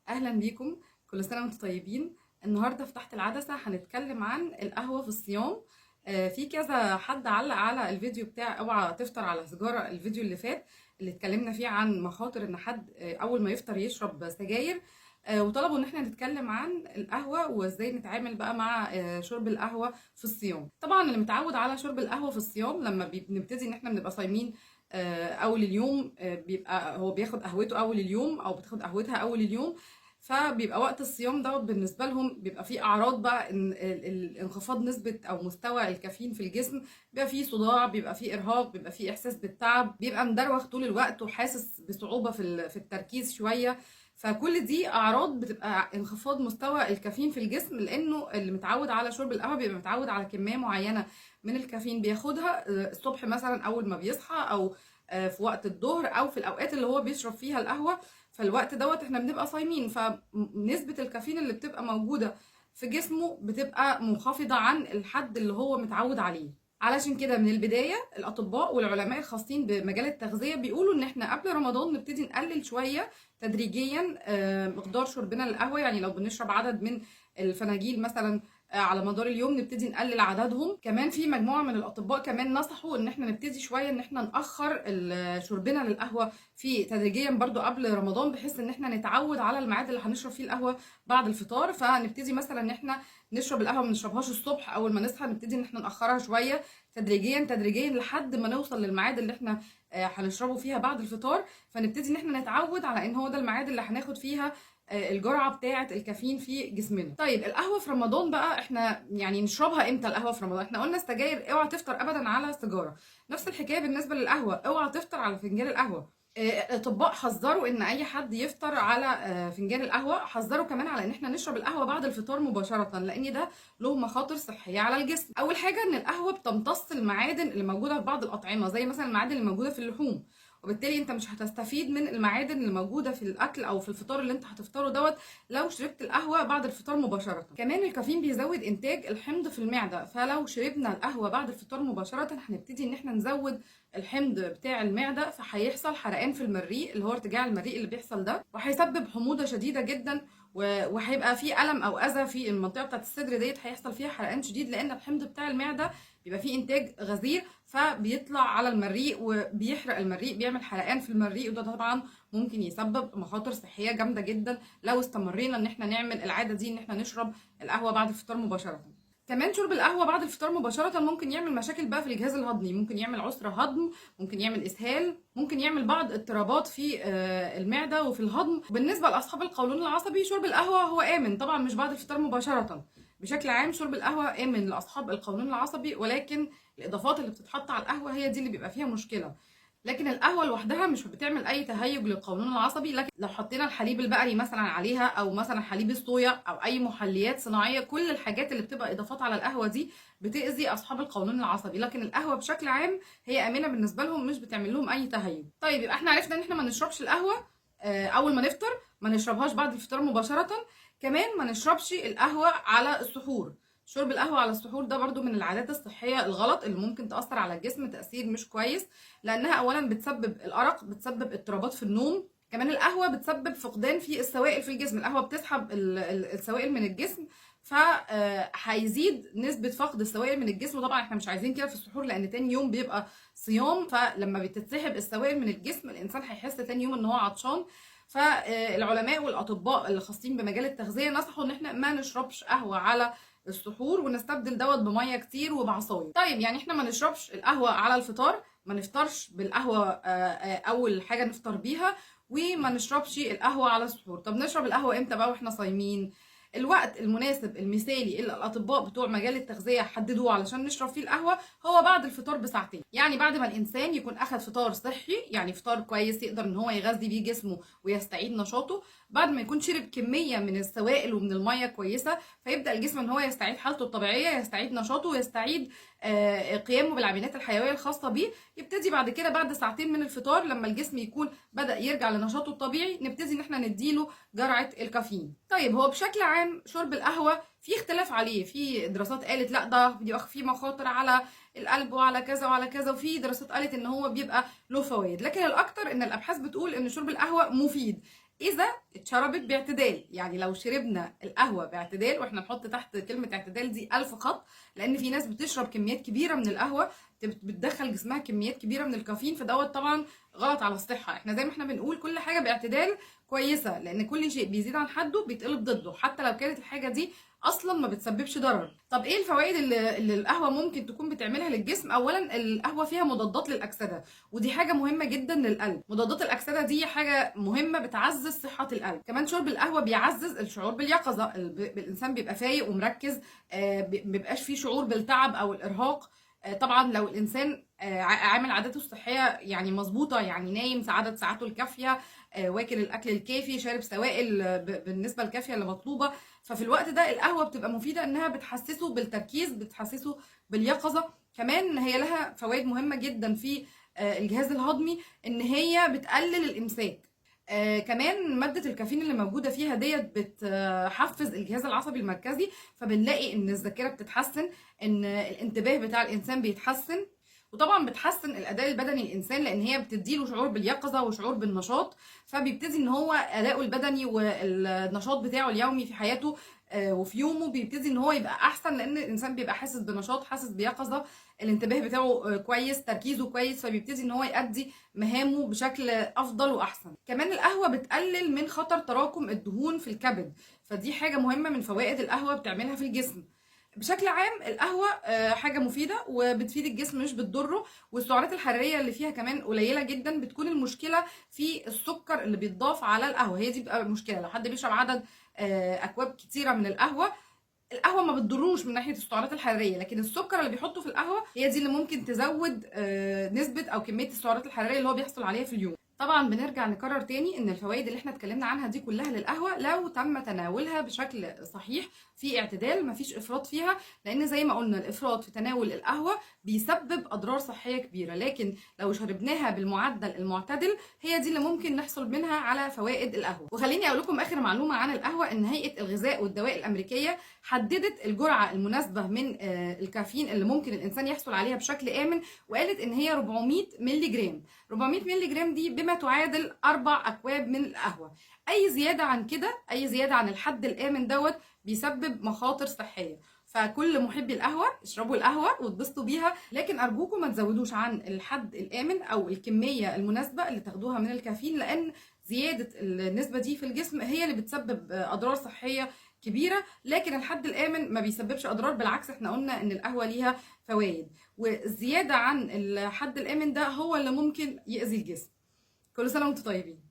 اهلا بيكم، كل سنة وانتم طيبين. النهارده في تحت العدسة هنتكلم عن القهوة في الصيام. في كذا حد علق على الفيديو بتاع اوعى تفطر على سيجاره، الفيديو اللي فات اللي اتكلمنا فيه عن مخاطر ان حد اول ما يفطر يشرب سجاير، وطلبوا ان احنا نتكلم عن القهوة وازاي نتعامل بقى مع شرب القهوة في الصيام. طبعا اللي متعود على شرب القهوة في الصيام لما بنبتدي ان احنا بنبقى صايمين اول اليوم، بيبقى هو بياخد قهوته اول اليوم او بتاخد قهوتها اول اليوم، فبيبقى وقت الصيام ده بالنسبة لهم بيبقى فيه اعراض بقى ان انخفاض نسبه او مستوى الكافيين في الجسم، بيبقى فيه صداع، بيبقى فيه ارهاق، بيبقى فيه احساس بالتعب، بيبقى مدروخ طول الوقت وحاسس بصعوبة في التركيز شوية. فكل دي اعراض بتبقى انخفاض مستوى الكافيين في الجسم، لانه اللي متعود على شرب القهوة بيبقى متعود على كمية معينة من الكافيين بياخدها الصبح مثلا اول ما بيصحى، او في وقت الظهر، او في الاوقات اللي هو بيشرب فيها القهوة. فالوقت دوت احنا بنبقى صايمين، فنسبة الكافيين اللي بتبقى موجودة في جسمه بتبقى منخفضة عن الحد اللي هو متعود عليه. علشان كده من البداية الأطباء والعلماء الخاصين بمجال التغذية بيقولوا إن احنا قبل رمضان نبتدي نقلل شوية تدريجيا مقدار شربنا للقهوة. يعني لو بنشرب عدد من الفناجيل مثلا على مدار اليوم نبتدي نقلل عددهم. كمان في مجموعة من الأطباء كمان نصحوا إن احنا نبتدي شوية إن احنا نأخر شربنا للقهوة في تدريجيا برضو قبل رمضان، بحيث إن احنا نتعود على الميعاد اللي هنشرب فيه القهوة بعد الفطار. فنبتدي مثلا إن احنا نشرب القهوة ما نشربهاش الصبح أول ما نصحى، نبتدي إن احنا نأخرها شوية تدريجيا تدريجيا لحد ما نوصل للميعاد اللي احنا هنشربه فيها بعد الفطار. فنبتدي ان احنا نتعود على ان هو ده الميعاد اللي هناخد فيها الجرعة بتاعه الكافيين في جسمنا. طيب القهوة في رمضان بقى احنا يعني نشربها امتى القهوة في رمضان؟ احنا قلنا السجاير اوعى تفطر ابدا على سيجارة، نفس الحكاية بالنسبة للقهوة، اوعى تفطر على فنجان القهوة. الاطباء حذروا ان اي حد يفطر على فنجان القهوة، حذروا كمان على ان احنا نشرب القهوة بعد الفطار مباشرة، لان ده له مخاطر صحية على الجسم. اول حاجة ان القهوة بتمتص المعادن اللي موجودة في بعض الاطعمة، زي مثلا المعادن اللي موجودة في اللحوم، وبالتالي انت مش هتستفيد من المعادن اللي موجودة في الاكل او في الفطار اللي انت هتفطره دوت لو شربت القهوة بعد الفطار مباشرة. كمان الكافيين بيزود انتاج الحمض في المعدة، فلو شربنا القهوة بعد الفطار مباشرة هنبتدي ان احنا نزود الحمض بتاع المعدة، فهيحصل حرقان في المريء اللي هو ارتجاع المريء اللي بيحصل ده، وهيسبب حموضه شديدة جدا، وهيبقى في الم او اذى في المنطقة بتاعت الصدر ديت، هيحصل فيها حرقان شديد لان الحمض بتاع المعدة بيبقى فيه انتاج غزير، فبيطلع على المريء وبيحرق المريء، بيعمل حرقان في المريء، وده طبعا ممكن يسبب مخاطر صحية جامدة جدا لو استمرينا ان احنا نعمل العادة دي ان احنا نشرب القهوة بعد الفطار مباشرة. كمان شرب القهوة بعد الفطار مباشرة ممكن يعمل مشاكل بقى في الجهاز الهضمي، ممكن يعمل عسر هضم، ممكن يعمل اسهال، ممكن يعمل بعض اضطرابات في المعدة وفي الهضم. بالنسبة لاصحاب القولون العصبي شرب القهوة هو امن، طبعا مش بعد الفطار مباشرة. بشكل عام شرب القهوة امن لاصحاب القولون العصبي، ولكن الاضافات اللي بتتحط على القهوة هي دي اللي بيبقى فيها مشكلة. لكن القهوة لوحدها مش بتعمل اي تهيج للقولون العصبي، لكن لو حطينا الحليب البقري مثلا عليها، او مثلا حليب الصويا، او اي محليات صناعية، كل الحاجات اللي بتبقى اضافات على القهوة دي بتاذي اصحاب القولون العصبي. لكن القهوة بشكل عام هي امنه بالنسبة لهم، مش بتعمل لهم اي تهيج. طيب يبقى احنا عرفنا ان احنا ما نشربش القهوة اول ما نفطر، ما نشربهاش بعد الفطار مباشرة، كمان ما نشربش القهوة على السحور. شرب القهوة على السحور ده برضو من العادات الصحية الغلط اللي ممكن تأثر على الجسم تأثير مش كويس، لأنها أولا بتسبب الأرق، بتسبب اضطرابات في النوم، كمان القهوة بتسبب فقدان في السوائل في الجسم، القهوة بتسحب السوائل من الجسم، فهيزيد نسبة فقد السوائل من الجسم. وطبعا احنا مش عايزين كده في السحور لأن تاني يوم بيبقى صيام، فلما بتتسحب السوائل من الجسم الإنسان هيحس تاني يوم إن هو عطشان. فالعلماء والأطباء اللي خاصين بمجال التغذية نصحوا إن احنا ما نشربش قهوة على السحور، ونستبدل دوت بميه كتير وبعصايه. طيب يعني احنا ما نشربش القهوة على الفطار، ما نفطرش بالقهوة اول حاجة نفطر بيها، وما نشربش القهوة على السحور. طب نشرب القهوة امتى بقى واحنا صايمين؟ الوقت المناسب المثالي اللي الاطباء بتوع مجال التغذية حددوه علشان نشرب فيه القهوة هو بعد الفطار بساعتين، يعني بعد ما الانسان يكون اخذ فطار صحي، يعني فطار كويس يقدر ان هو يغذي بيه جسمه ويستعيد نشاطه، بعد ما يكون شرب كمية من السوائل ومن المية كويسة، فيبدا الجسم ان هو يستعيد حالته الطبيعية، يستعيد نشاطه، ويستعيد قيامه بالعمليات الحيوية الخاصة بيه. يبتدي بعد كده بعد ساعتين من الفطار لما الجسم يكون بدا يرجع لنشاطه الطبيعي نبتدي ان احنا نديله جرعة الكافيين. طيب هو بشكل عام شرب القهوة في اختلاف عليه، في دراسات قالت لا ده بيبقى فيه مخاطر على القلب وعلى كذا وعلى كذا، وفي دراسات قالت ان هو بيبقى له فوائد، لكن الاكتر ان الابحاث بتقول ان شرب القهوة مفيد. اذا اتشربت باعتدال. يعني لو شربنا القهوة باعتدال، واحنا نحط تحت كلمة اعتدال دي 1000 خط، لان في ناس بتشرب كميات كبيرة من القهوة، بتدخل جسمها كميات كبيرة من الكافيين، فدوت طبعا غلط على الصحة. احنا زي ما احنا بنقول كل حاجة باعتدال كويسة، لان كل شيء بيزيد عن حده بيتقلب ضده، حتى لو كانت الحاجة دي اصلا ما بتسببش ضرر. طب ايه الفوائد اللي القهوة ممكن تكون بتعملها للجسم؟ اولا القهوة فيها مضادات للاكسده، ودي حاجة مهمة جدا للقلب. مضادات الاكسدة دي حاجة مهمة بتعزز صحة القلب. كمان شرب القهوة بيعزز الشعور باليقظه، الانسان بيبقى فايق ومركز، بيبقاش فيه شعور بالتعب او الارهاق. طبعا لو الانسان عامل عاداته الصحية يعني مظبوطة، يعني نايم عدد ساعاته الكافيه، واكل الاكل الكافي، شارب سوائل بالنسبة الكافيه اللي مطلوبه، ففي الوقت ده القهوة بتبقى مفيدة انها بتحسسه بالتركيز، بتحسسه باليقظه. كمان هي لها فوائد مهمة جدا في الجهاز الهضمي، ان هي بتقلل الامساك. كمان مادة الكافيين اللي موجودة فيها ديت بتحفز الجهاز العصبي المركزي، فبنلاقي ان الذاكرة بتتحسن، ان الانتباه بتاع الانسان بيتحسن، وطبعا بتحسن الاداء البدني للانسان، لان هي بتديله شعور باليقظه وشعور بالنشاط، فبيبتدي ان هو اداؤه البدني والنشاط بتاعه اليومي في حياته وفي يومه بيبتدي ان هو يبقى احسن، لان الانسان بيبقى حاسس بنشاط، حاسس بيقظه، الانتباه بتاعه كويس، تركيزه كويس، فبيبتدي ان هو يؤدي مهامه بشكل افضل واحسن. كمان القهوة بتقلل من خطر تراكم الدهون في الكبد، فدي حاجة مهمة من فوائد القهوة بتعملها في الجسم. بشكل عام القهوة حاجة مفيدة وبتفيد الجسم مش بتضره، والسعرات الحرارية اللي فيها كمان قليلة جدا. بتكون المشكلة في السكر اللي بيتضاف على القهوة، هي دي بتبقى المشكلة. لو حد بيشرب عدد أكواب كتيرة من القهوة، القهوة ما بتضروش من ناحية السعرات الحرارية، لكن السكر اللي بيحطه في القهوة هي دي اللي ممكن تزود نسبة أو كمية السعرات الحرارية اللي هو بيحصل عليها في اليوم. طبعا بنرجع نكرر تاني ان الفوائد اللي احنا اتكلمنا عنها دي كلها للقهوة لو تم تناولها بشكل صحيح في اعتدال، مفيش افراط فيها، لان زي ما قلنا الافراط في تناول القهوة بيسبب اضرار صحية كبيرة، لكن لو شربناها بالمعدل المعتدل هي دي اللي ممكن نحصل منها على فوائد القهوة. وخليني اقول لكم اخر معلومة عن القهوة، ان هيئة الغذاء والدواء الامريكية حددت الجرعة المناسبة من الكافيين اللي ممكن الانسان يحصل عليها بشكل امن، وقالت ان هي 400 مللي جرام. 400 مللي جرام دي بما تعادل 4 أكواب من القهوة. أي زيادة عن كده، أي زيادة عن الحد الآمن دوت بيسبب مخاطر صحية. فكل محبي القهوة اشربوا القهوة واتبسطوا بيها، لكن أرجوكم ما تزودوش عن الحد الآمن أو الكمية المناسبة اللي تاخدوها من الكافيين، لأن زيادة النسبة دي في الجسم هي اللي بتسبب أضرار صحية كبيرة. لكن الحد الآمن ما بيسببش أضرار، بالعكس احنا قلنا إن القهوة ليها فوائد، والزيادة عن الحد الآمن ده هو اللي ممكن يأذي الجسم. كل سنة وانتم طيبين.